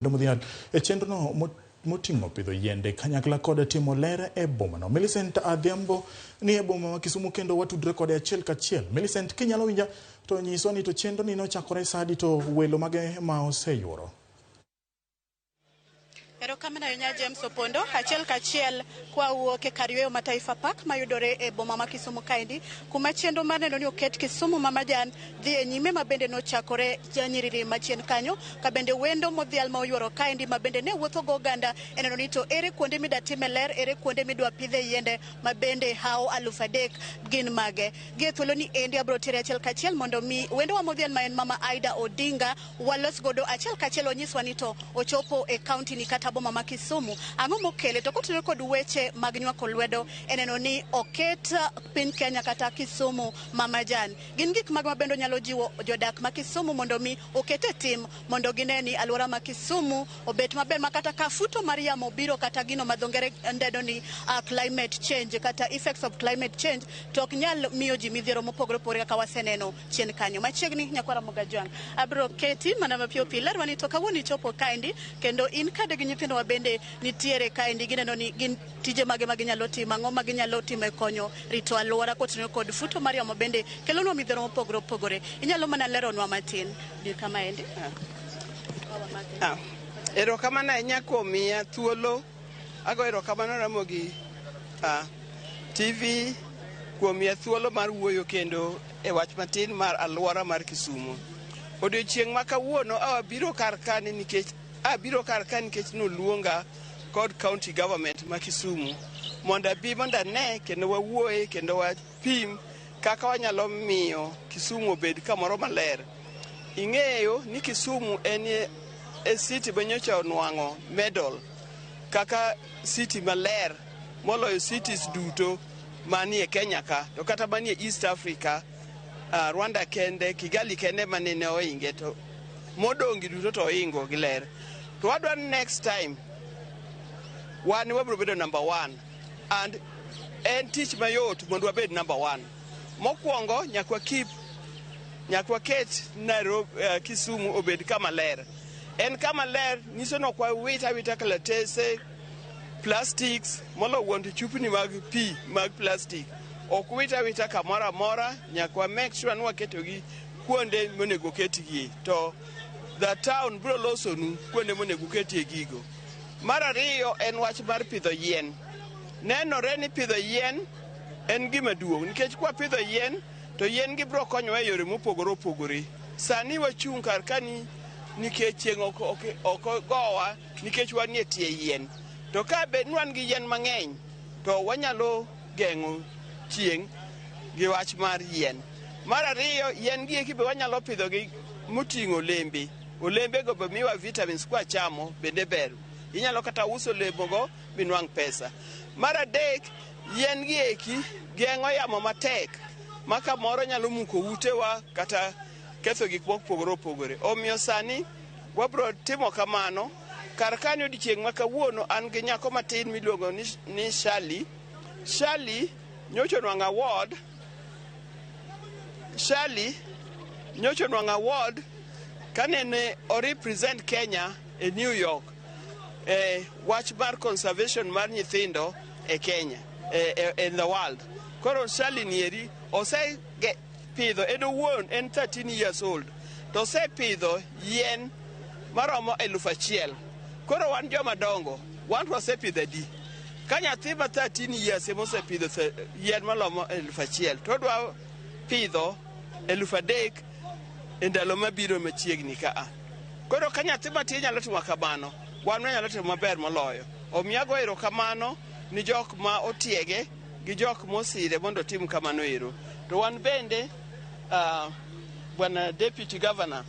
Modhial e chenrono moting'o pidho yiende kanyakla kod timo ler e bomano. Millicent Adhiambo ni e boma ma Kisumu kendo watudre kode achiel kachiel. Millicent, kinyalo winja to nyiswa ni to chenro ni nochakore sa adi to welo mage ma oseyuoro? Erokamano ahinya, James Opondo. Achiel kachiel kwawuok e kar yweyo ma Taifa Park mayudore e boma ma Kisumu kaendi, kuma chenro mar neno ni oket Kisumu ma majan dhi e nyime, ma bende nochakore nyiriri machien kanyo, ka bende wendo modhial ma oyuoro kaendi ma bende ne wuotho go oganda e neno ni to ere kuonde mida time ler, ere kuonde midwa pidhe yiende ma bende hawo 3000 gin mage. Gi e thuolo ni endi abiro tere achiel kachiel mondo mi wendowa modhial ma en Mama Aida Odinga walos godo achiel kachiel, onyiswa ni to ochopo e kaunti ni kata boma ma Kisumu, ang'o mokele to kotenore kod weche mag nywako lwedo e neno ni oket piny Kenya kata Kisumu ma majan. Gin gik mag ma bende onyalo jiwo jodak ma Kisumu mondo mi oket e tim mondo gine ni alwora ma Kisumu obet maber, ma kata ka futo mar yamo biro kata gino ma dho ngere ndendo ni climate change kata effects of climate change to ok nyal miyo ji midhiero mopogore opogore kaka waseneno chien kanyo. Machiegni, nyakwara Mogajwang', abiro keti mana mapiyo piyo lerwa ni to kawuono ichopo kaendi kendo in kade gi nyithindowa bende nitiere kaendi, gineno ni gin tije mage ma ginyalo timo, ang'o ma ginyalo timo e konyo rito alwora kotenore kod futo mar yamo bende kelonwa midhiero mopogore opogore. Inyalo mana leronwa matin bi kama endi. Ah, erokamano ahinya kuom miya thuolo. Ago erokamano Ramogi TV kuom miya thuolo mar wuoyo kendo e wach matin mar alwora mar Kisumu. Odiochieng' ma kawuono awabiro kar kani nikech abiro kar ka nikech noluonga kod county government ma Kisumu mondo abi mondo ane kendo wawuoye kendo wapim kaka wanyalo miyo Kisumu obed kamoro maler. Ing'eyo ni Kisumu en e city ma nyocha onwang'o medal kaka city maler moloyo cities duto manie Kenya ka to kata manie East Africa. Rwanda kende, Kigali kende manene oinge, to modong' gi duto to oingo gi ler. To wadwa ni next time wan wabiro bedo number one, and en tich mayot mondo wabed number one. Mokwongo nyaka wakeep, nyaka waket Nairobi, Kisumu obed kama ler. En kama ler nyiso ni ok wawit awita kalatese, plastics, molo wuon to chupni mag pi mag plastic ok wit awita kamoro amora. Nyaka wa make sure ni waketogi kuonde monego oketgie, to the town biro losonu kuonde monego oketie gigo. Mar ariyo en wach mar pidho yien. Nenore ni pidho yien en gima duong', nikech kwapidho yien to yien gi biro konyowa e yore mopogore opogore. Sani wachung' kar kani nikech chieng' ok gowa nikech wanie tie yien. To ka bed ni wan gi yien mang'eny to wanyalo geng'o chieng' gi wach mar yien. Mar ariyo, yien gi eki be wanyalo pidhogi moting'o olembe. Olembego be miwa vitamins kwachamo bende ber. Inyalo kata uso olemogo minwang' pesa. Mar adek, yien gi eki geng'o yamo matek ma kamoro nyalo muko utewa kata ketho gik mopogore opogore. Omiyo sani wabiro timo kamano kar kani odiochieng' ma kawuono. An gi nyako matin miluongo ni Shali. Shali nyocha onwang'o award. Shali nyocha onwang'o award kanene o represent Kenya e New York e wach mar conservation mar nyithindo e Kenya in the world. Koro Shali nieri ose pidho en owuon, en 13 years old, to osepidho yien maromo 1000. Koro wan joma dongo, wan to wasepidho adi? Ka nyathi ma 13 years ema osepidho yien malomo 1000, to odwa pidho 3000 e ndalo mabiro machiegni kaa. Koro ka nyathi matin nyalo timo kamano, wan wanyalo timo maber moloyo. Omiyo ago erokamano ni jok ma otiege gi jok mosire mondo otim kamano ero. To wan bende, bwana deputy governor,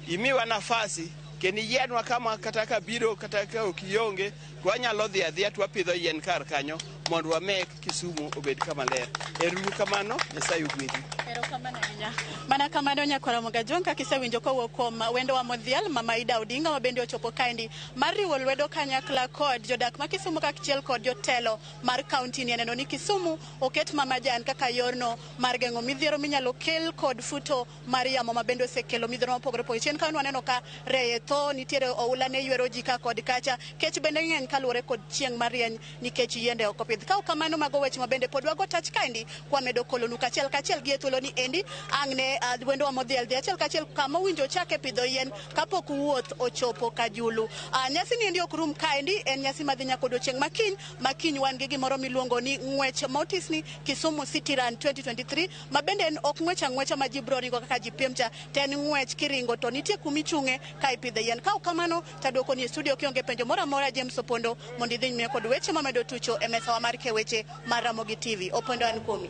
imiwa nafasi kendo iyienwa kama kata ka biro kata ka ok ionge to wanyalo dhi adhiya to wapidho yien kar kanyo mondo wamek Kisumu obed kama ler. Ero uru kamano, Nyasaye ogwedhi. Erokamano ahinya. Mana kamano nyakwara Mogajong kaka isewinjo kowuok kuom wendo wa modhial Mama Ida Odinga ma bende ochopo kaendi mar riwo lwedo kanyakla kod jodak ma Kisumu kaachiel kod jotelo mar kaunti ni neno ni Kisumu oket mamajan kaka yorno mar geng'o midhiero minyalo kel kod futo mar yamo ma bende osekelo midhiero mopogore opogore. Chien kanyo waneno ka reye tho, nitiere oula ne ywero ji ka kod kacha, kech bende ng'eny kaluwore kod chieng' marieny nikech yiende ok opidh. Ka ok kamano mago weche ma bende pod wago tach kaendi kwamedo kolonu kachiel kachiel gi e thuolo ni endi ang' ne wendo wa modhial dhi achiel kachiel kama owinjo ochake pidho yien kapok wuoth ochopo Kajulu. Nyasi ni endi ok rum kaendi, en nyasi madhi nyaka odiochieng' makiny. Makiny wan gi gimoro miluongo ni ng'wech motisni Kisumu City Run 2023 ma bende en ok ng'wech ang'wecha ma ji bro ringo kaka ji piem cha, to en ng'wech kiringo to nitie kumichung'e ka ipidhe yien. Ka ok kamano to aduoko ni e studio kionge penjo moro amora James Opondo mondo idhi nyime kod weche mamedo tucho e mesawa mar keweche mar Ramogi TV. Opondo an kuomi.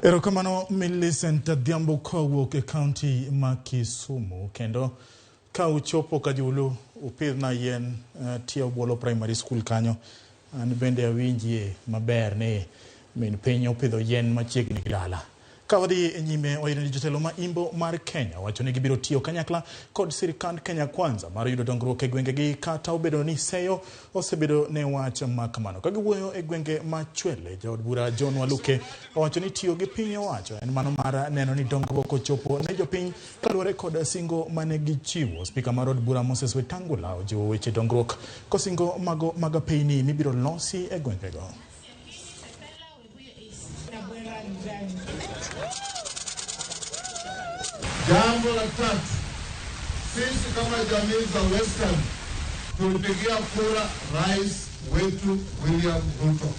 Erokamano Millicent Adhiambo kowuok e kaunti ma Kisumu. Kendo ka uchopo Kajulu upidhna yien Tia Obwolo Primary School kanyo. An bende awinjie maber ni min piny opidho yien machiegni gi dala. Ka wadhi nyime, wayudo ni jotelo ma imbo mar Kenya wacho ni gibiro tiyo kanyakla kod sirikand Kenya Kwanza mar yudo dongruok e gwengegi kata obedo ni seyo osebedo ne wach ma kamano. Ka giwuoyo e gwenge ma Chwele, jaod bura John Waluke owacho ni tiyo gi piny owacho en mano mar neno ni dongruok ochopo ne jopiny kaluwore kod singo mane gichiwo. Spika mar od bura Moses Wetangula ojiwo weche dongruok kosingo mago mag apeyni mibiro losi e gwengego. Jambo la tatu, sisi kama jamii za Western tulipigia kura rais wetu William Ruto.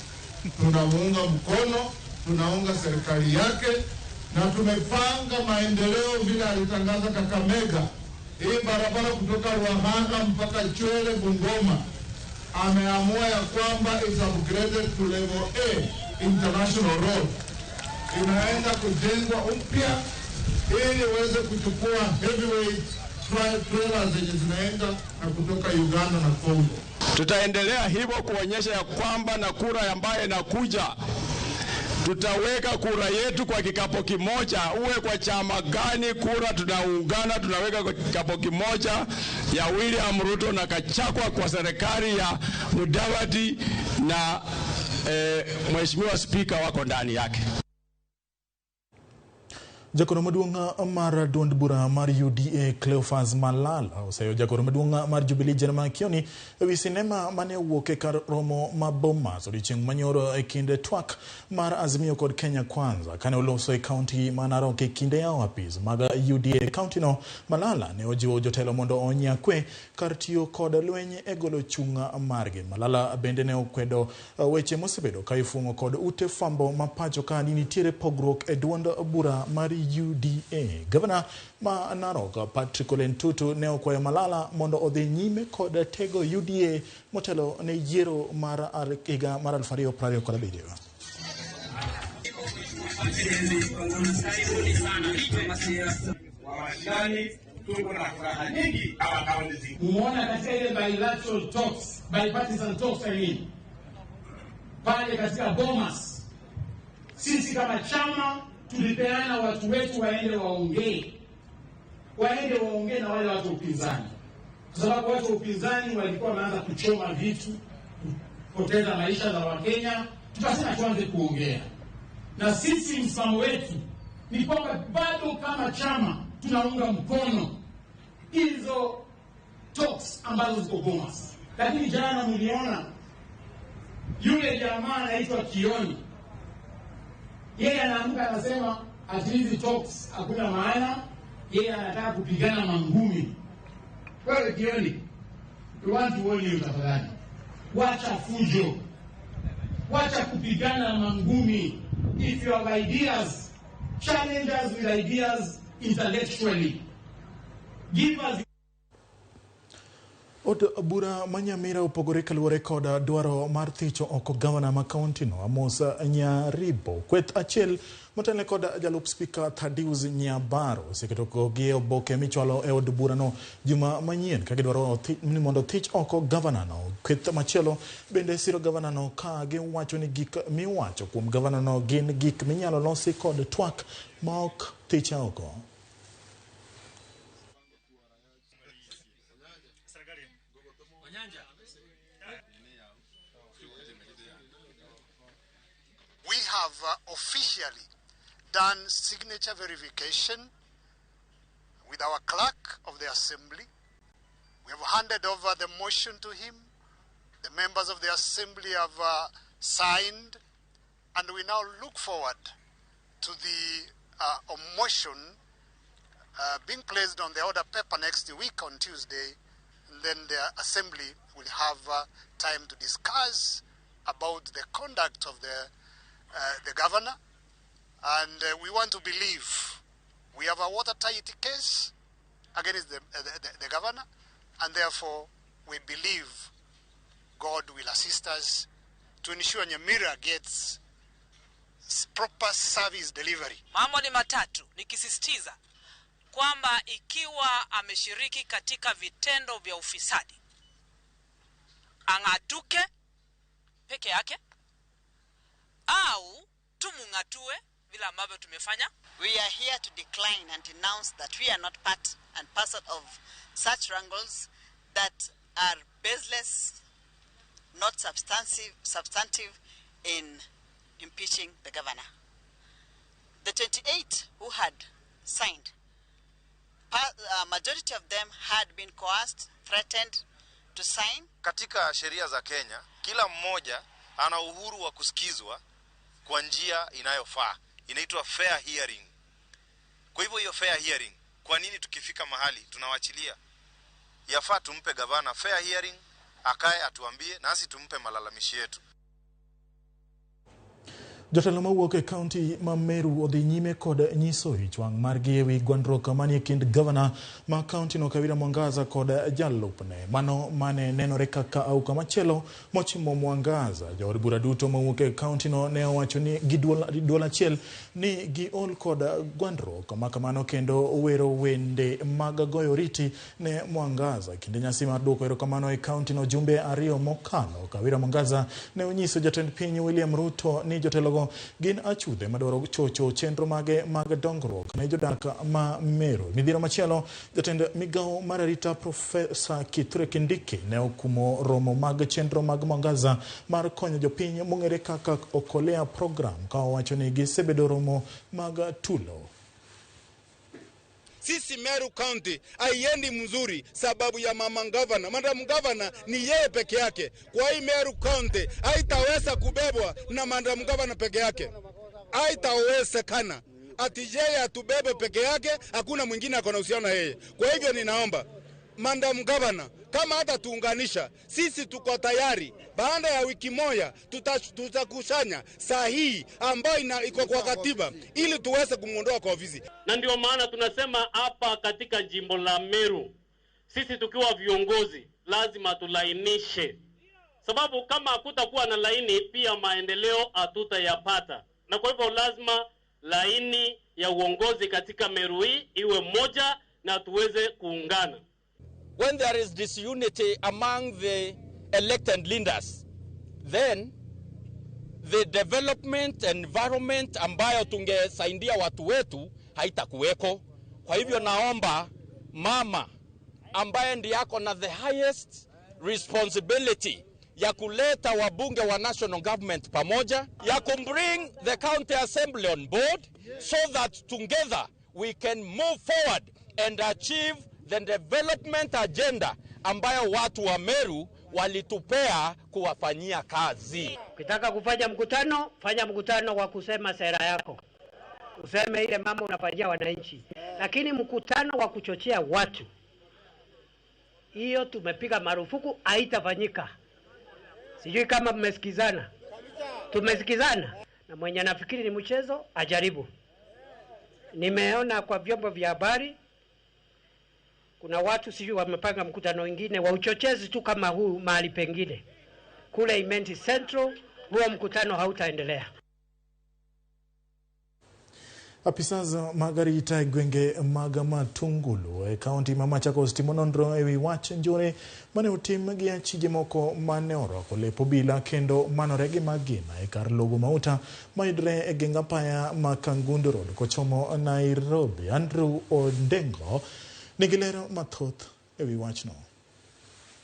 Tunamuunga mkono, tunaunga serikali yake na tumepanga maendeleo vile alitangaza Kakamega. Hii barabara kutoka Ruahanga mpaka Chwele Bungoma ameamua ya kwamba is upgraded to level A international road. Inaenda kujengwa upya ili iweze kuchukua heavyweight trailers zenye zinaenda na kutoka Uganda na Congo. Tutaendelea hivyo kuonyesha ya kwamba na kura ambayo inakuja tutaweka kura yetu kwa kikapu kimoja, uwe kwa chama gani, kura tunaungana, tunaweka kwa kikapu kimoja ya William Ruto na Gachagua kwa serikali ya Mudavadi na Mheshimiwa Spika wako ndani yake. Jakoro maduong' mar duond bura mar UDA Cleophas Malala oseyo jakoro maduong' mar Jubilee Jeremiah Kioni ewi sinema mane owuok e kar romo ma Bomas odiochieng' manyoro e kind twak mar Azimio kod Kenya Kwanza. Kane oloso e kaunti ma Narok e kinde yawo apis mag UDA e kaunti no, Malala ne ojiwo jotelo mondo onya kwe kar tiyo kod lweny e golo chung' margi. Malala bende ne okwedo weche mosebedo ka ifuong'o kod ute fwambo ma pacho ka ni nitiere pogruok e duond bura mar UDA. Gavana ma Narok Patrick Ole Ntutu ne okwayo Malala mondo odhi nyime kod tego UDA motelo ne yiero mar higa mar 2027. Muona katika ile bilateral talks, bipartisan talks I mean, pale katika Bomas, sisi kama chama tulipeana watu wetu waende waongee na wale watu upinzani, kwa sababu watu upinzani walikuwa wameanza kuchoma vitu, kupoteza maisha za Wakenya. Tukasema tuanze kuongea, na sisi msimamo wetu ni kwamba bado kama chama tunaunga mkono hizo talks ambazo ziko Bomas. Lakini jana mliona yule jamaa anaitwa Kioni, yeye anaamka anasema ati hizi talks hakuna maana, yeye anataka kupigana mangumi. Wewe Kioni, we want to warn you tafadhali, wacha fujo, wacha kupigana mangumi. If you have ideas, challenge us with ideas intellectually. Give us. Od bura ma Nyamira opogore kaluwore kod dwaro mar thicho oko gavana ma kaontino Amos Nyaribo. Kweth achiel motelne kod jalup spika Thaddeus Nyabaro oseketo kogi e oboke michwalo e od burano juma manyien ka gidwaro ni mondo thich oko gavanano. Kweth machielo bende siro gavanano ka giwacho ni gik miwacho kuom gavanano gin gik minyalo losi kod twak ma ok thiche oko. We have officially done signature verification with our clerk of the assembly. We have handed over the motion to him. The members of the assembly have signed, and we now look forward to the motion being placed on the order paper next week on Tuesday. And then the assembly will have time to discuss about the conduct of the governor. And we want to believe we have a watertight case against the governor, and therefore we believe God will assist us to ensure Nyamira gets proper service delivery. Mambo ni matatu, nikisisitiza kwamba ikiwa ameshiriki katika vitendo vya ufisadi, ang'atuke peke yake au tumung'atue vile ambavyo tumefanya. We are here to decline and denounce that we are not part and parcel of such wrangles that are baseless, not substantive in impeaching the governor. The 28 who had signed, majority of them had been coerced, threatened to sign. Katika sheria za Kenya, kila mmoja ana uhuru wa kusikizwa kwa njia inayofaa. Inaitwa fair hearing. Kwa hivyo hiyo fair hearing, kwa nini tukifika mahali tunawachilia? Yafaa tumpe gavana fair hearing, akae atuambie nasi tumpe malalamishi yetu. Jotelo mawuok e kaunti ma Meru odhi nyime kod nyiso ich wang' margi ewi gwandruok manie kind gavana ma kaunti no Kawira Mwangaza kod jalupne. Mano mane nenore kaka auka machielo mochimo Mwangaza. Jood bura duto mawuok e kaunti no ne owacho ni gi duol achiel ni giol kod gwandruok ma kamano kendo wero wende mag goyo oriti ne Mwangaza. Kinde nyasi mar duoko erokamano e kaunti no jumbe 2 mokalo, Kawira Mwangaza ne onyiso jatend piny William Ruto ni jotelo gin achudhe madwaro chocho chenro mage mag dongruok ne jodak ma Meru. Midhiero machielo, jatend migawo mar arita Profesa Kithure Kindiki ne okumo romo mag chenro mag Mwangaza mar konyo jopiny mong'ere kaka Okolea program ka owacho ni gisebedo romo mag tulo. Sisi Meru County haiendi mzuri sababu ya mama governor. Madam governor ni yeye peke yake. Kwa hii Meru County haitaweza kubebwa na madam governor peke yake. Haitawezekana. Ati yeye atubebe peke yake, hakuna mwingine akona uhusiano na yeye. Kwa hivyo ninaomba madam governor, kama hata tuunganisha, sisi tuko tayari. Baada ya wiki moja tutakusanya sahihi ambayo iko kwa katiba ili tuweze kumuondoa kwa ofisi. Na ndio maana tunasema hapa katika jimbo la Meru, sisi tukiwa viongozi lazima tulainishe. Sababu kama hakutakuwa na laini pia maendeleo hatutayapata. Na kwa hivyo lazima laini ya uongozi katika Meru hii iwe moja na tuweze kuungana. When there is disunity among the elected leaders, then the development environment ambayo tungesaidia watu wetu haitakuweko. Kwa hivyo naomba mama ambaye ndiye ako na the highest responsibility ya kuleta wabunge wa national government pamoja, ya kumbring the county assembly on board so that together we can move forward and achieve the development agenda ambayo watu wa Meru walitupea kuwafanyia kazi. Ukitaka kufanya mkutano, fanya mkutano wa kusema sera yako. Useme ile mambo unafanyia wananchi. Lakini mkutano wa kuchochea watu, hiyo tumepiga marufuku, haitafanyika. Sijui kama mmesikizana. Tumesikizana. Na mwenye nafikiri ni mchezo, ajaribu. Nimeona kwa vyombo vya habari Kuna watu sijui wamepanga mkutano wengine wa uchochezi tu kama huu mahali pengine kule Imenti Central, huo mkutano hautaendelea. Apisas mag arita e gwenge mag Matungulu e kaunti ma Machakos timo nonro ewi wach njore mane otim gi achije moko mane orwako lep obila kendo manore gi magina e kar logo mauta mayudore e geng apaya ma Kangundo Road kochomo Nairobi. Andrew Ondengo nigi lero mathoth ewi wachno.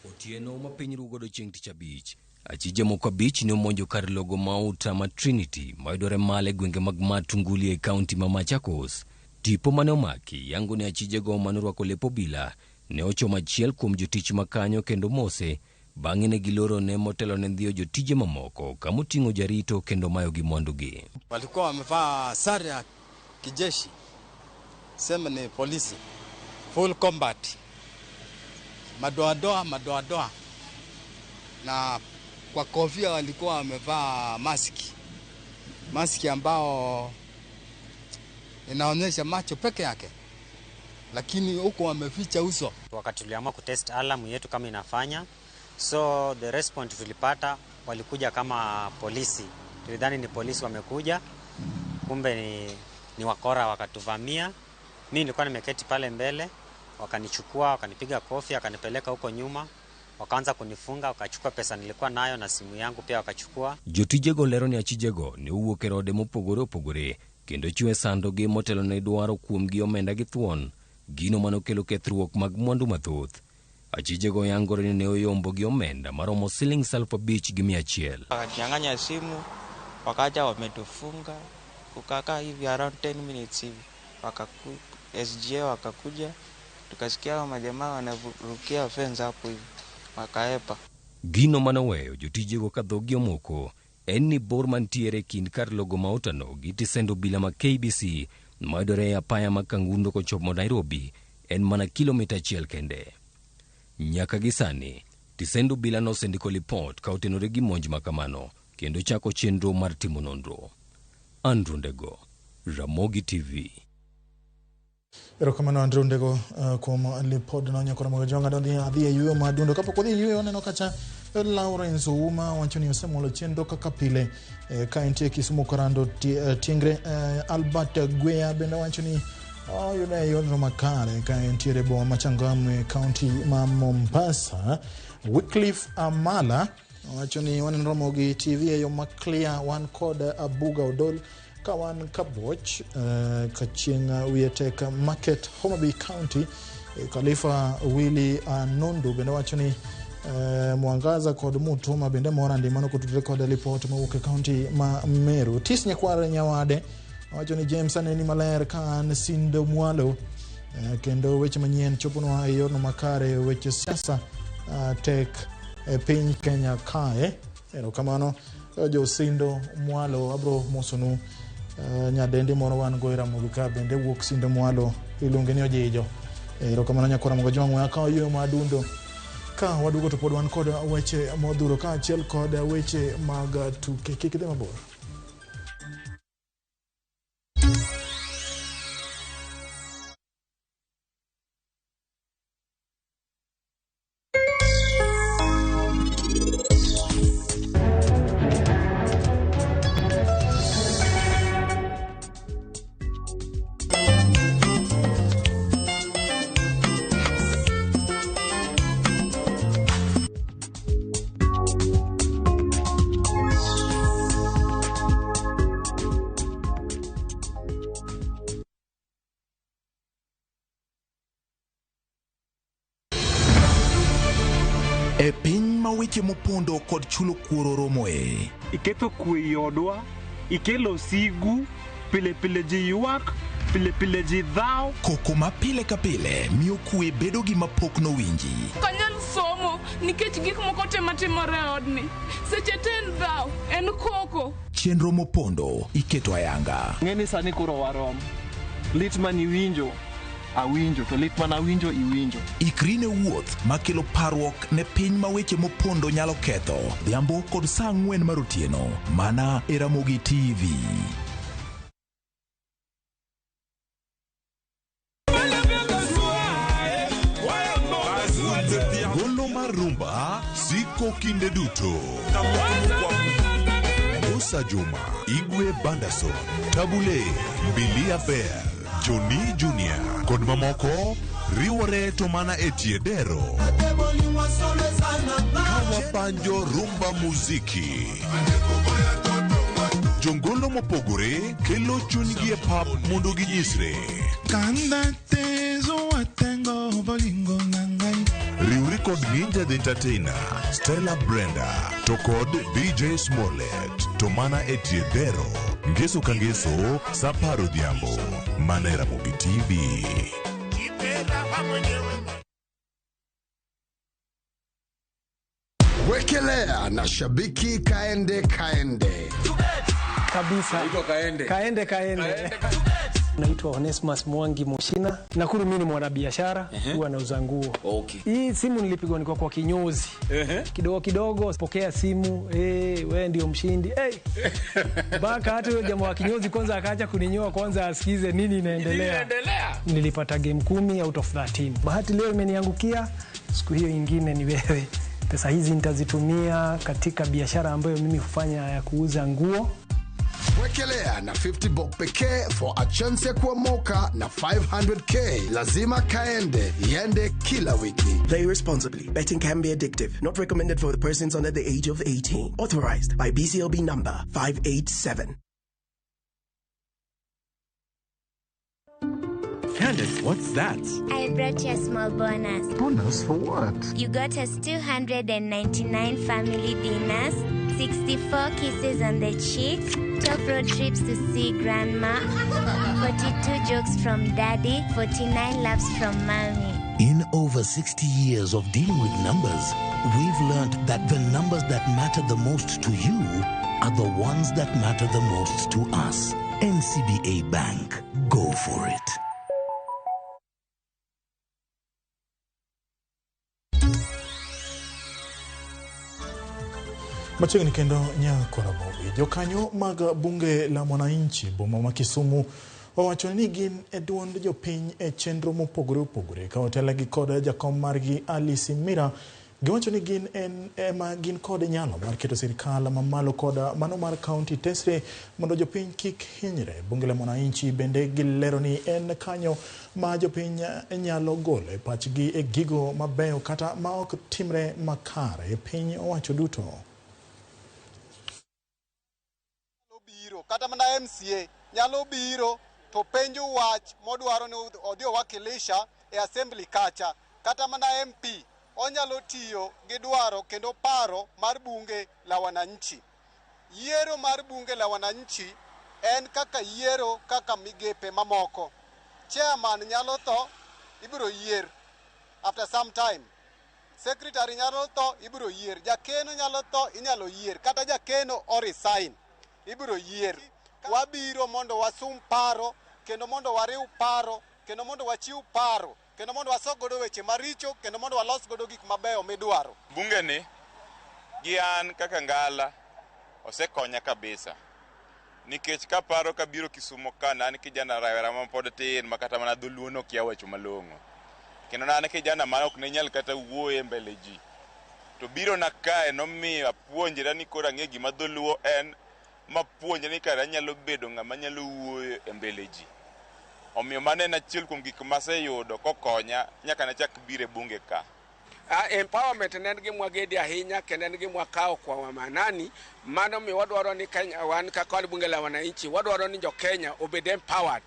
Otieno ma piny rugodo chieng' tich abich, achije moko abich ne omonjo kar logo mauta ma Trinity mayudore malo e gwenge mag Matungulu e kaunti ma Machakos. Tipo mane omaki yango ni achijego mane orwako lep obila ne ochomo achiel kuom jotich makanyo kendo mose, bang'e ne gilorone motelo ne dhiyo jotije mamoko kamoting'o jarito kendo mayogi mwandugi. Walikuwa wamevaa sare ya kijeshi, sema ni polisi, full combat, madoadoa madoadoa, na kwa kofia walikuwa wamevaa maski ambao inaonyesha macho peke yake, lakini huko wameficha uso. Wakati tuliamua kutest alarm yetu kama inafanya, so the response tulipata, walikuja kama polisi. Tulidhani ni polisi wamekuja, kumbe ni wakora wakatuvamia. Mimi nilikuwa nimeketi pale mbele, wakanichukua, wakanipiga kofi, wakanipeleka huko nyuma, wakaanza kunifunga, wakachukua pesa nilikuwa nayo na simu yangu pia wakachukua. Jotijego lero ni achijego ne owuok e rode mopogore opogore kendo chiwe sandogi motelo ne dwaro kuomgi omenda gi thuon, gino manokelo kethruok mag mwandu mathoth. Achijego yangore ni ne oyombo gi omenda maromo siling 5,100. Wakanyang'anya simu, wakaja wametufunga, kukakaa hivi around 10 minutes hivi. SGA wakakuja, tukasikia majamaa wanarukia fence hapo hivi, wakaepa. Gino manoweyo jotijego ka dhogi omoko en ni bor mantiere e kind kar logo mautano gi tisend obila ma KBC mayudore e apaya ma Kangundo kochomo Nairobi en mana kilomita 1 kende. Nyaka gi sani, tisend obila nosendiko lipot ka otenore gi monj makamano kendo chako chenro mar timo nonro. Andrew Ndego, Ramogi TV. Erokamano Andrew Ndego kuom lipodno. Nyakora Mogajonga dodhi adhi e yueyo madundo. Kapok odhi e yueyo aneno kacha Lawrence Ouma wacho ni osemolo chenro kaka pile ka entie Kisumu Korando Tingre. Albert Gwea bende wacho ni oyudo e yorno makare ka entiere boma ma Changamwe kaunti ma Mombasa. Wycliffe Amala wacho ni waneno Ramogi TV e yo ma clear, wan kod Abuga Odol ka wan Kaboch kachieng' wiye tek Market Homa Bay County. Khalifa Willy Anundu bende wacho ni Mwangaza kod Mutuma bende mora ndimano kotudore kod lipot mowuok e kaunti ma Meru. Tis Nyakwar Nyawade wacho ni James aneni maler ka an Sindo Mwalo, kendo weche manyien choponwa e yorno makare, weche siasa tek e piny Kenya kae. Erokamano jo Sindo Mwalo, abro mosonu nyadendi moro wan go e Ramogi ka bende wuok Sindo Mwalo, iluonge ni Ojijo. Erokamano Nyakwar Ramogi Jwang', akawo yueyo madundo ka waduogo to pod wan kod weche modhuro kaachiel kod weche mag tuke. Kik idhi mabor. E piny ma weche mopondo kod chulo kuoro romoe. Iketho kwe e odwa, ikelo sigu, pile pile ji ywak, pile pile ji dhaw. Koko ma pile ka pile miyo kwe bedo gima pok nowinji. Ok anyal somo nikech gik moko te matimore e odni. Seche te en dhaw, en koko. Chenro mopondo iketo ayanga. Ng'eni sani koro warom. Lit maniwinjo awinjo, to lit mana awinjo iwinjo. Ikri ne wuoth makelo parruok ne piny ma weche mopondo nyalo ketho. Dhiambo kod saa 4 mar otieno mana e Ramogi TV. rumba siko kinde duto. Musa Juma, Igwe Bandason, Tabule, Mbilia Bell, Johnny Junior kod mamoko riwore to mana e tie dero. Kawapanjo rumba muziki. Jongolo mopogore kelo chunygi e pap mondo ginyisre. Riwri kod Ninja the Entertainer, Stella Brenda, to kod DJ Smollett, to mana e tie dero. Ngeso ka ngeso, sa apar odhiambo, mana e Ramogi TV. Wekelea na shabiki kaende kaende. Kabisa. Kaende. Kaende kaende. Naitwa Onesmus Mwangi Mushina. Nakuru mimi ni mwanabiashara, huwa nauza nguo. Okay. Hii simu nilipigwa nilikuwa kwa kinyozi. Kidogo kidogo pokea simu, wewe ndio mshindi. Hey. Baka hata huyo jamaa wa kinyozi kwanza akaacha kuninyoa kwanza asikize nini inaendelea. Nilipata game 10 out of 13. Bahati leo imeniangukia, siku hiyo ingine ni wewe. Pesa hizi nitazitumia katika biashara ambayo mimi hufanya ya kuuza nguo. Wekelea na 50 bob pekee for a chance ya kuomoka na 500k. Lazima kaende, iende kila wiki. Play responsibly. Betting can be addictive. Not recommended for the persons under the age of 18. Authorized by BCLB number 587. Candace, what's that? I brought you a small bonus. Bonus for what? You got us 299 family dinners, 64 kisses on the cheek, top road trips to see grandma, 42 jokes from daddy, 49 laughs from mommy. In over 60 years of dealing with numbers, we've learned that the numbers that matter the most to you are the ones that matter the most to us. NCBA Bank. Go for it. Machiegni kendo Nyakoramogi. Jokanyo mag bunge la mwananchi boma ma Kisumu owacho ni gin e duond jopiny e chenro mopogore opogore ka otelegi kod jakom margi Alice Mira. Giwacho ni gin en ema gin kod nyalo mar keto sirikal mamalo kod mano mar kaunti tesre mondo jopiny kik hinyre. Bunge la mwananchi bende gilero ni en kanyo ma jopiny nyalo golo e pachgi e gigo mabeyo kata ma ok timre makare e piny owacho duto. Kata mana MCA nyalo biro to penjo wach modwaro ni odhi owakilisha e assembly kacha. Kata mana MP onyalo tiyo gi dwaro kendo paro mar bunge la wananchi. Yiero mar bunge la wananchi en kaka yiero kaka migepe mamoko. Chairman nyalo tho, ibiro yier after some time. Secretary nyalo tho, ibiro yier. Jakeno nyalo tho, inyalo yier. Kata jakeno o resign, ibiro yier. Wabiro mondo wasum paro, kendo mondo wariw paro, kendo mondo wachiw paro, kendo mondo wasok godo weche maricho, kendo mondo walos godo gik mabeyo midwaro. Bunge ni gi an kaka Ngala osekonya kabisa. Nikech kaparo kabiro Kisumo ka ne an kijana rawera ma pod tin ma kata mana dholuo nokia wacho malong'o. Kendo ne an kijana ma ok ne nyal kata wuoyo e mbele ji. To biro na kae nomiyo apuonjra ni koro ang'e gima dholuo en, mapuonjra ni kare anyalo bedo ng'ama nyalo wuoyo e mbele ji. Omiyo mano en achiel kuom gik maseyudo kokonya nyaka nachak biro e bunge ka. Empowerment ne en gima wagedi ahinya kendo en gima wakawo kwa manani. Mano miyo wadwaro ni Kenya, wan kaka wan bunge la wananchi, wadwaro ni jo Kenya obed empowered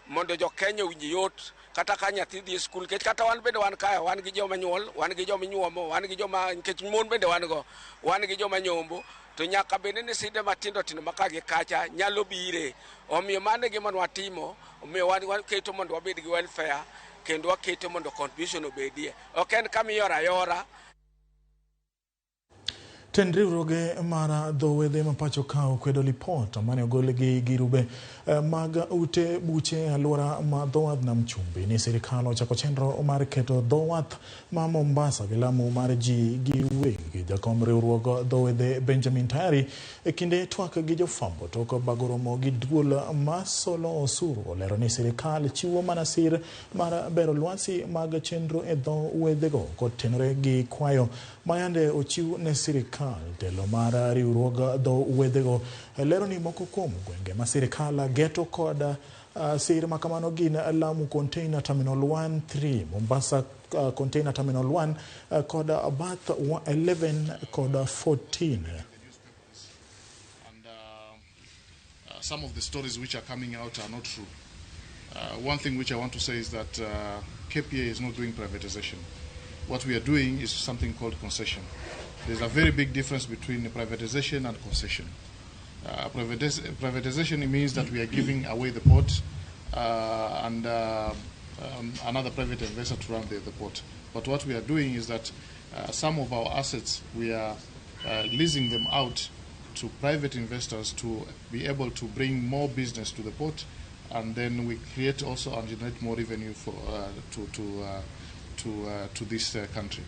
mondo jo Kenya owinj yot kata ka nyathi dhi e skul, nikech kata wan bende wan kae, wan gi joma nyuol, wan gi joma inyuomo, wan gi joma, nikech mon bende wan go, wan gi joma nyombo, to nyaka bende ni side matindo tindo ma ka gi kacha nyalo bire. Omiyo mano e gima nwatimo, omiyo wan waketo mondo wabed gi welfare kendo waketo mondo contribution obedie. Ok en kama iyoro ayora. Tend riwruoge mar dho wedhe ma pacho ka okwedo lipot mane ogol gi girube mag ute buche e alwora ma dho wath Nam Chumbi ni sirikal ochako chenro mar keto dho wath ma Mombasa gi Lamu mar ji giwegi. Jakom riwruog dho wedhe Benjamin Tayari e kinde twak gi jofwambo tok bago romo gi duol masolo osuru olero ni sirikal chiwo mana sir mar bero lwasi mag chenro e dho wedhego kotenore gi kwayo mayande ochiw ne sirikal. Telo mar riwruog dho wedhego lero ni moko kuom gwenge ma sirikal geto kod sir makamano gin Lamu Container Terminal 1, 3, Mombasa Container Terminal 1 kod Berth 11 kod 14. And some of the stories which are coming out are not true. One thing which I want to say is that KPA is not doing privatization. What we are doing is something called concession. There's a very big difference between privatization and concession. Privatization means that we are giving away the port and another private investor to run the port. But what we are doing is that some of our assets, we are leasing them out to private investors to be able to bring more business to the port, and then we create also and generate more revenue for to this country.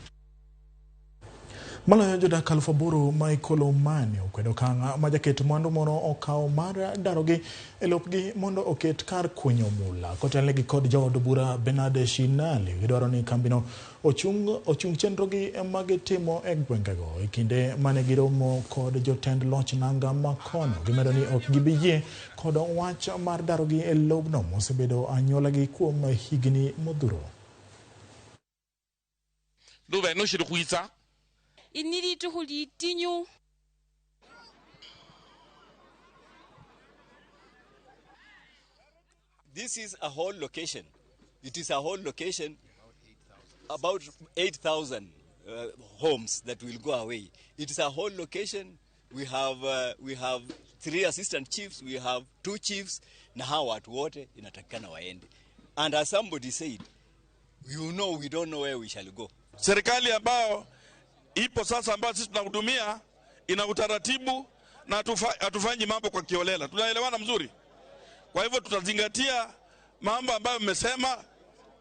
Maloyo jodak 8,000 ma Ikolomani okwedo okang' ma jaket mwandu moro okawo mar darogi e lopgi mondo oket kar kunyo mula. Kotelnegi kod jaod bura Bernard Shinali, gidwaro ni kambino ochung chenrogi magitimo e gwengego. E kinde mane giromo kod jotend loch nanga makono, gimedo ni ok gibi yie kod wach mar darogi e lobno mosebedo anyuolagi kuom higni modhuro. This is a whole location. It is a whole location, about 8,000 homes that will go away. It is a whole location. We have 3 assistant chiefs, we have 2 chiefs, na hawa watu wote inatakikana waende. And as somebody said, you know, we don't know where we shall go. Serikali ambayo ipo sasa ambayo sisi tunahudumia ina utaratibu na hatufanyi mambo kwa kiolela. Tunaelewana mzuri. Kwa hivyo tutazingatia mambo ambayo mmesema,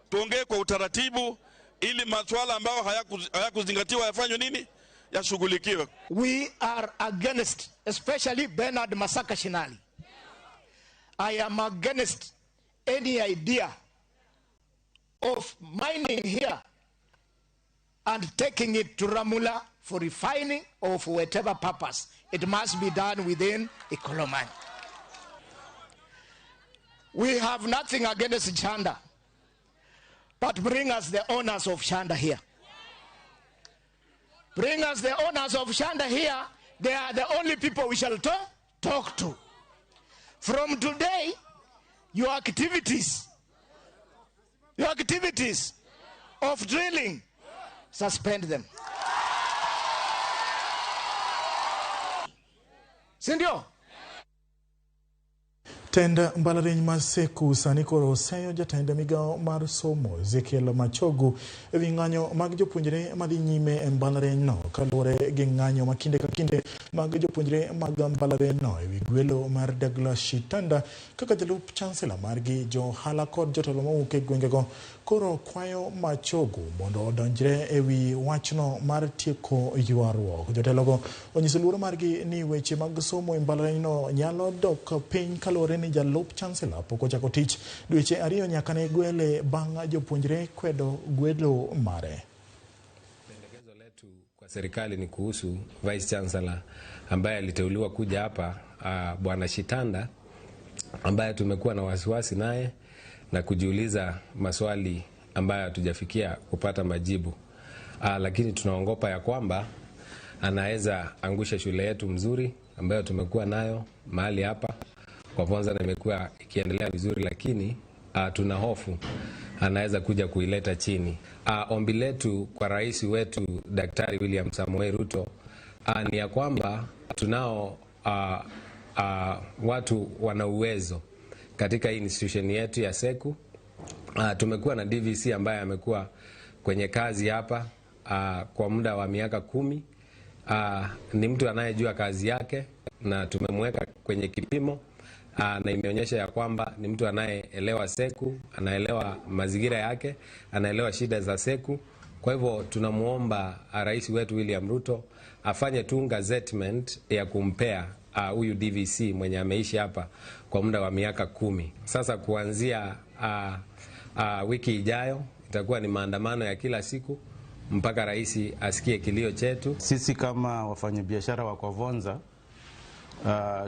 tuongee kwa utaratibu ili masuala ambayo hayakuzingatiwa yafanywe nini? Yashughulikiwe. We are against, especially Bernard Masaka Shinali. I am against any idea of mining here and taking it to Ramula for refining or for whatever purpose. It must be done within Ikolomani. We have nothing against Shanda, but bring us the owners of Shanda here. Bring us the owners of Shanda here. They are the only people we shall talk to. From today, your activities of drilling, suspend them. Sindio? Tend mbalariany mar Seku sani koro oseyo jatend migao mar somo Ezekiel Machogu ewi ng'anyo mag jopuonjre madhi nyime e mbalariany no kaluwore gi ng'anyo ma kinde ka kinde mag jopuonjre mag mbalariany no ewi gwelo mar Douglas Shitanda kaka jalup chancellor margi. Johala kod jotelo mawuok e gwengego koro kwayo Machogu mondo odonjre ewi wachno mar tieko ywaruok. Jotelogo onyiso luoro margi ni weche mag somo e mbalariany no nyalo dok piny kaluwore ni jalup chancellor pok ochako tich dweche 2 nyaka ne gwele bang' jopuonjre kwedo gwelo mare. Pendekezo letu kwa serikali ni kuhusu vice chancellor ambaye aliteuliwa kuja hapa, Bwana Shitanda, ambaye tumekuwa na wasiwasi naye na kujiuliza maswali ambayo hatujafikia kupata majibu. Lakini tunaongopa ya kwamba anaweza angusha shule yetu mzuri ambayo tumekuwa nayo mahali hapa kwa Vonza na imekuwa ikiendelea vizuri, lakini tuna hofu anaweza kuja kuileta chini. Ombi letu kwa rais wetu Daktari William Samoei Ruto ni ya kwamba tunao watu wana uwezo katika institution yetu ya Seku. Tumekuwa na DVC ambaye amekuwa kwenye kazi hapa kwa muda wa miaka 10 Ni mtu anayejua kazi yake na tumemweka kwenye kipimo na imeonyesha ya kwamba ni mtu anayeelewa Seku, anaelewa mazingira yake, anaelewa shida za Seku. Kwa hivyo tunamuomba rais wetu William Ruto afanye tu gazettement ya kumpea huyu DVC mwenye ameishi hapa kwa muda wa miaka 10. Sasa kuanzia wiki ijayo itakuwa ni maandamano ya kila siku mpaka rais asikie kilio chetu. Sisi kama wafanyabiashara wa Kwavonza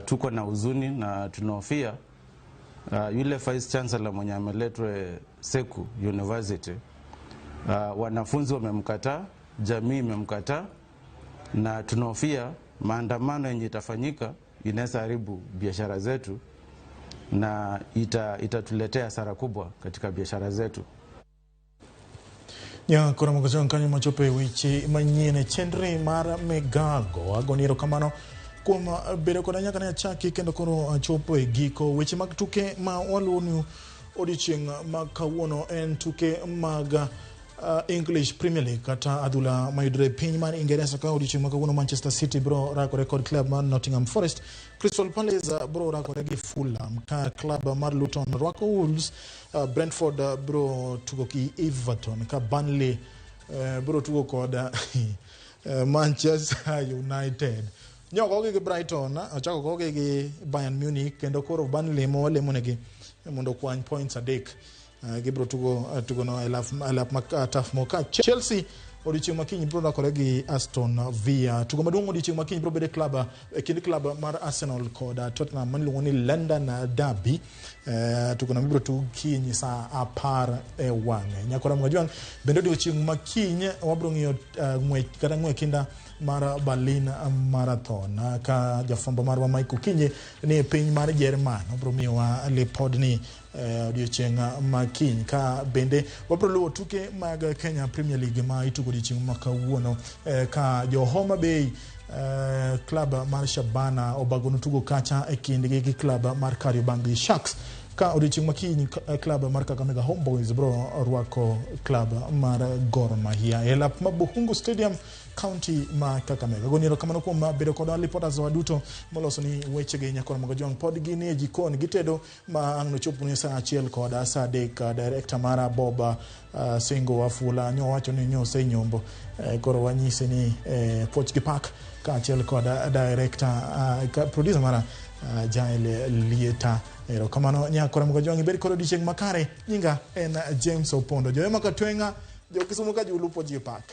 tuko na huzuni na tunahofia yule Vice Chancellor mwenye ameletwa Seku University, wanafunzi wamemkataa, jamii imemkataa, na tunahofia maandamano yenye itafanyika inaweza haribu biashara zetu na itatuletea hasara kubwa katika biashara zetu. Ya koro mogo kanyo machopo e weche manyien chenro mar migago agoni erokamano kuom bedo koda nyaka ne achaki kendo koro achopo e giko weche mag tuke ma waluwonu odiochieng' ma kawuono en tuke mag English Premier League kata adhula mayudore e piny mar Ingeresa ka odiochieng' ma kawuono Manchester City biro rakore kod club mar Nottingham Forest, Crystal Palace biro rakore gi Fulham ka club mar Luton rwako Wolves, Brentford biro tugo gi Everton ka Burnley biro tugo kod Manchester United. Nyokogi gi Brighton, ochako kogi gi Bayern Munich kendo koro Burnley mowalemonegi mondo okwany points 3. Gibiro tugo tugono e lap ma Turf Moor. Ka Chelsea odiochieng' makiny biro rakore gi Aston Villa. Tugo maduong' odiochieng' makiny biro bedo e club e kind club mar Arsenal kod Tottenham miluongo ni London Derby. Tugono ibiro tug kiny saa 10 e wang'e. Nyakora Mwajwang' bende odiochieng' makiny wabiro ng'iyo ng'wech kata ng'we kinda mar Berlin Marathon ka jafwambo marwa Mike Okinyi ni e piny mar Jerman obiro miyowa lipodni odiochieng' makiny. Ka bende wabiro luwo tuke mag Kenya Premier League ma itugo odiochieng' ma kawuono ka jo Homa Bay club mar Shabana obagono tugo kacha e kindgi gi club mar Kariobangi Sharks. Ka odiochieng' makiny club mar Kakamega Homeboys biro rwako club mar Gor Mahia e lap ma Bukhungu Stadium, county ma Kakamega. Goni erokamano kuom bedo koda reporters wa duto moloso ni wechegi nyakora Mogajwang' pod gin e jikon gitedo ma ang' nochopni saa 1 kod saa 3. Director mara Bob Singo Wafula nyo wacho ni nyo osenyombo, koro wanyise ni puoch gi pak kaachiel kod director producer mara Jael Lieta. Erokamano nyakora Mogajwang', ibed kod odiochieng' makare. Nyinga en James Opondo. Joema Katwenga, jo Kisumu ka julupo ji pak.